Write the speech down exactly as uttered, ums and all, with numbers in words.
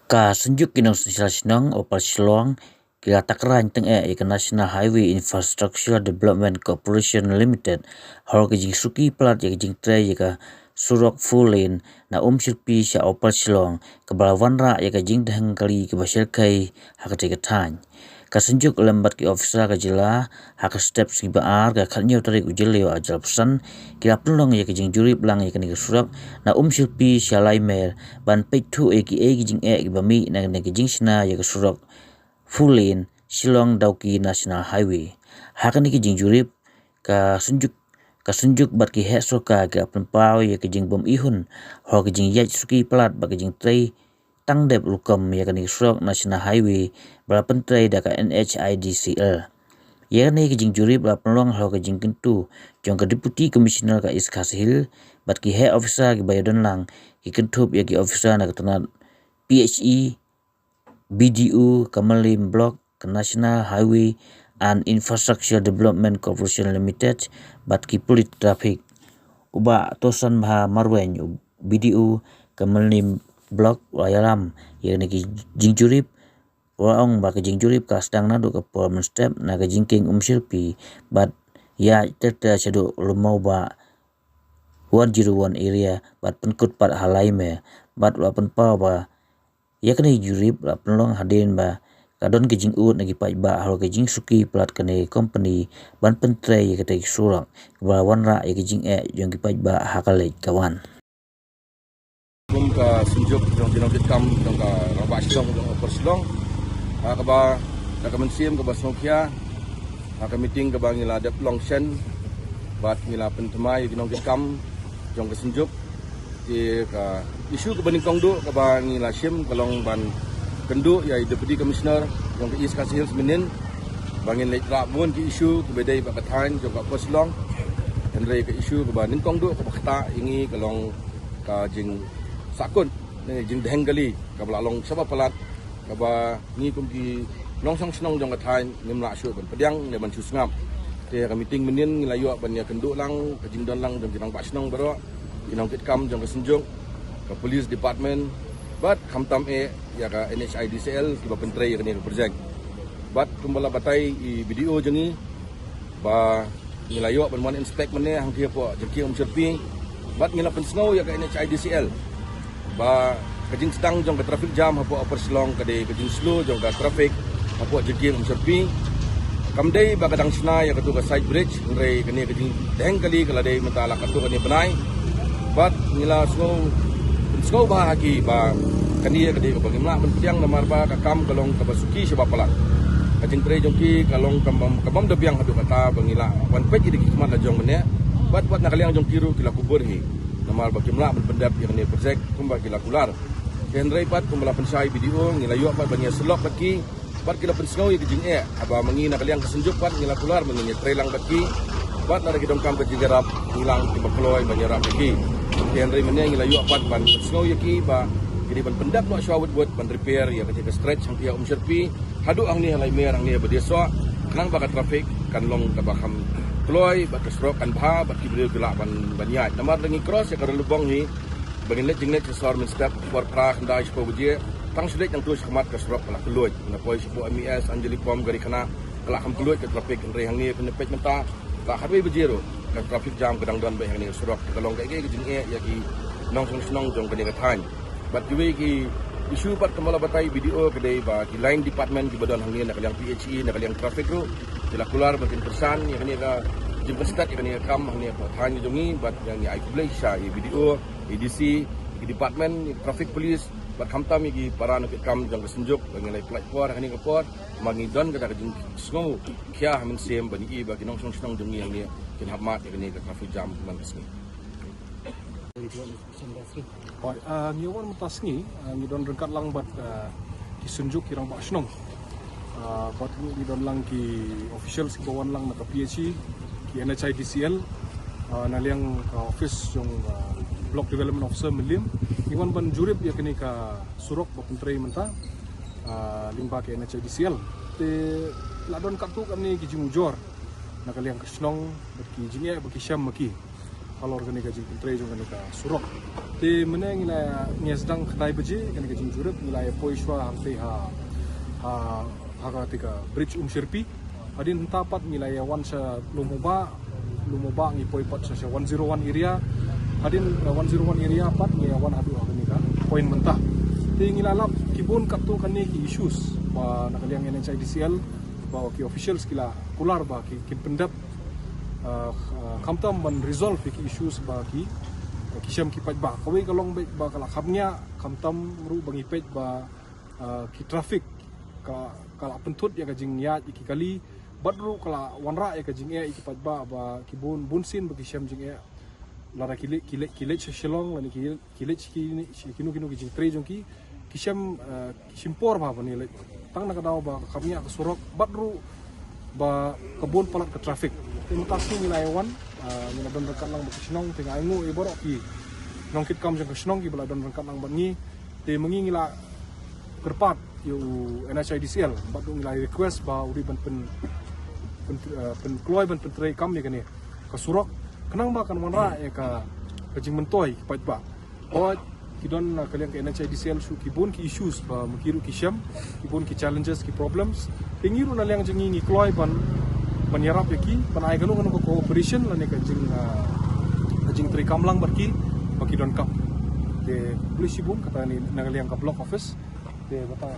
Ka Synjuk ki Nongsynshar Shnong Upper Shillong ki la takra teng eh ïa ka National Highway Infrastructure Development Corporation Limited halor ka jingsuki palat ïa ka jingtrei ïa ka surok four lane na Umshyrpi sha Upper Shillong, kaba la wanrah ïa ka jingdheng kali kaba shyrkhei ha katei ka thaiñ. Ka Synjuk lem bad ki officer ka jylla ha ka step sngi ba ar, ka khathynñiew tarik u Jylliew arhajar arphew san, ki la pynlong ïa ka jingjurip lang ïa kane ka surok na Umshyrpi sha Laimer, ban peit thuh ïa kiei ki jingeh kiba mih na kane ka jingshna ïa ka surok four lane Shillong Dawki National Highway. Ha kane ka jingjurip, ka Synjuk, ka Synjuk bad ki heh sorkar ki la pynpaw ïa ka jingbym ihun halor ka jingïaid suki palat bad ka jingtrei tang dep rukom ïa kane ka surok National Highway ba la pyntrei da ka N H I D C L. Ïa kane ka jingjurip la pynlong halor ka jingkyntu jong ka Deputy Commissioner ka East Khasi Hills bad ki heh officer kiba ïadon lang, ki kynthup ïa ki officer na ka tnat P H E, B D O ka Mylliem Block, ka National Highway and Infrastructure Development Corporation Limited bad ki pulit traffic. U Bah Tosan Bha Marwein, u B D O ka Mylliem Block, u la ïalam ïa kane ka jingjurip, u la ong ba ka jingjurip ka sdang naduh ka por mynstep na ka jingkieng Umshyrpi bad ïaid ter ter shaduh Lum Mawbah one zero one area bad pynkut pat ha Laimer, bad u la pynpaw ba ïa kane ka jingjurip la pynlong hadien ba ka don ka jingud na ki paidbah halor ka jingsuki palat kane ka company ban pyntrei ïa katei ka surok, kaba la wanrah ïa ka jingeh jong ki paidbah ha ka leit ka wan. Kum ka Synjuk jong ki nongkitkam jong ka Rangbah Shnong jong Upper Shillong, ha kaba da ka mynsiem kaba sngewkhia, ha ka meeting kaba ngi la dep long shen bad ngi la pynthymmai ïa ki nongkitkam jong ka Synjuk, te ka issue kaba nyngkong duh kaba ngi la shim ka long ban kynduh ïa i Deputy Commissioner jong ka East Khasi Hills mynnin ba ngin leit rah bun ki issue kiba dei bad ka thaiñ jong ka Upper Shillong. Hynrei ka issue kaba nyngkong duh kaba ktah ïa ngi ka long ka jingsahkut ne jingdheng kali kaba la long shaba palat, kaba ngi kum ki nongshong shnong jong ka thaiñ ngim lah shuh ban pdiang ne ban shu sngap. Te ha ka meeting mynnin ngi la ïoh ban ïakynduh lang ka jingdon lang jong ki rangbah shnong baroh, ki nongkitkam jong ka Synjuk, ka Police Department bad khamtam eh ïa ka N H I D C L kiba pyntrei ïa kane ka projek. Bad kumba la batai i B D O jong ngi ba ngi la ïoh ban wan inspect mynne hangtei hapoh jingkieng Umshyrpi bad ngi la pynsngew ïa ka N H I D C L ba ka jingsdang jong ka traffic jam hapoh Upper Shillong ka dei ka jingslow jong ka traffic hapoh jingkieng Umshyrpi. Kam dei ba ka dang shna ïa katu ka side bridge, hynrei kane ka jingdheng kali ka la dei mynta la katto katne bnai. Bad ngi la sngew, pynsngew bha ha ki ba kane ka dei kaba ngim lah ban pdiang namar ba ka kam ka long kaba suki shaba palat. Ka jingtrei jong ki ka long kaba, kaba ym da biang haduh katta ba ngi la wan peit ïa ki khmat la jong mynne. Bad, bad na ka liang jong ki ruh ki la kubur hi namar ba kim lah ban pyndep ïa kane ka projek kumba ki la kular. Te hynrei pat kumba la pynshai B D O ngi la ïoh pat ban ïasyllok bad ki bad ki la pynsngew ïa ka jingeh, haba ma ngi na ka liang ka Synjuk pat ngi la kular ba ngin ïatrei lang bad ki. Bad lada ki donkam ka jingïarap ngi lang kiba kloi ban ïarap ïa ki. Te hynrei mynne ngi la ïoh pat ban pynsngew ïa ki ba ki dei ban pyndep noh shuwa wut wut ban repair ïa ka jaka stretch hangtei ha Umshyrpi haduh hangne ha Laimer hangne ha Badiasoh, khnang ba ka traffic kan long kaba kham kloi bad ka surok kan bha bad ki briew ki lah ban, ban ïaid. Namar lada ngi cross ïa ka Ri Lubong hi ba ngin leit jingleit sha sor mynstep por phra khyndai shiphew baje, tang shu leit nangtu shakhmat ka surok ka la kylluid. Na poi shapoh M E S Anjali Pump gari khynnah ka la kham kylluid ka traffic, hynrei hangne phin peit mynta la khatwei baje ruh ka traffic jam ka dang don beit hangne ka surok. Ka long kaei kaei ka jingeh ïa ki nongshong shnong jong kane ka thaiñ. Bad kiwei ki issue pat kumba la batai B D O ka dei ba ki line department kiba don hangne na ka liang P H E na ka liang traffic ruh ki la kular ba kin kyrshan ïa kane ka jingpynstad ïa kane ka kam hangne hapoh thaiñ jong ngi. Bad ïa ngi ai khublei sha i B D O, i D C, i department, i traffic police bad khamtam ïa ki para nongkitkam jong ka Synjuk ba ngi la ïa pynlait por ha kane ka por. Ma ngi don kata ka jingsngew khia ha mynsiem ban ïohi ba ki nongshong shnong jong ngi hangne kin hap mad ïa kane ka traffic jam man ka sngi. Hooid, ah, ngi wan mynta sngi, ah, ngi don ryngkat lang bad, ah, ki Synjuk ki rangbah shnong. Ah, bad ngi don lang ki officials kiba wan lang na ka P H E, ki N H I D C L, ah, na liang ka office jong, ah, Block Development Officer Mylliem. Ngi wan ban jurip ïa kane ka surok ba pyntrei mynta, ah, lyngba ka N H I D C L. Te la don katto katne ki jingujor na ka liang ka shnong bad ki jingeh ba ki shem ma ki. halor kane ka jingpyntrei jong kane ka surok. Te mynne ngi la, ngi sdang khyndai baje kane ka jingjurip, ngi la ïa poi shuwa hangtei ha, ha, ha kata ka bridge Umshyrpi. Hadien mynta pat ngi la ïa wan sha Lum u Bah, Lum u Bah ngi poi pat sha, sha one zero one area. Hadien, uh, one zero one area pat ngi ïa wan haduh ha kane ka point mynta. Te ngi la lap ki bun katto katne ki issues ba na ka liang N H I D C L, ba ki officials ki la kular ba ki, kin pyndep, uh, uh, khamtam ban resolve ïa ki issues ba ki, uh, ki shem ki paidbah. Kawei ka long beit ba ka la khapngiah, khamtam ruh ba ngi peit ba, uh, ki traffic ka, ka la pynthut ïa ka jingïaid ïa ki kali, bad ruh ka la wanrah ïa ka jingeh ïa ki paidbah ba ki bun, bun sien ba ki shem jingeh. Lada ki leit, ki leit, ki leit sha Shillong lane ki, ki leit sha kine, sha kino kino ki jingtrei jong ki, ki shem, uh, ki shim por bha ban ïaleit. Tang na ka daw ba ka khapngiah ka surok bad ruh ba ka bun palat ka traffic. Te mynta sngi ngi la ïa wan, uh, ngi la don ryngkat lang bad ka shnong, te nga ainguh ïa baroh ki nongkitkam jong ka shnong kiba la don ryngkat lang bad ngi. Te mynne ngi la kyrpad ïa u N H I D C L bad ruh ngi la request ba u dei ban pyn, pyn, uh, pynkloi ban pyntreikam ïa kane ka surok khnang ba kan wanrah ïa ka, ka jingmyntoi ki paidbah. Hooid, ki don na ka liang ka N H I D C L shuh ki bun ki issues ba ma ki ruh ki shem, ki bun ki challenges, ki problems. Te ngi ruh na liang jong ngi ngi kloi ban, ban ïarap ïa ki, ban ai kano kano ka cooperation lane ka jing, ah, ka jingtreikam lang bad ki ba ki donkam. Te khublei shibun, kata ni na ka liang ka block office. Te ba ta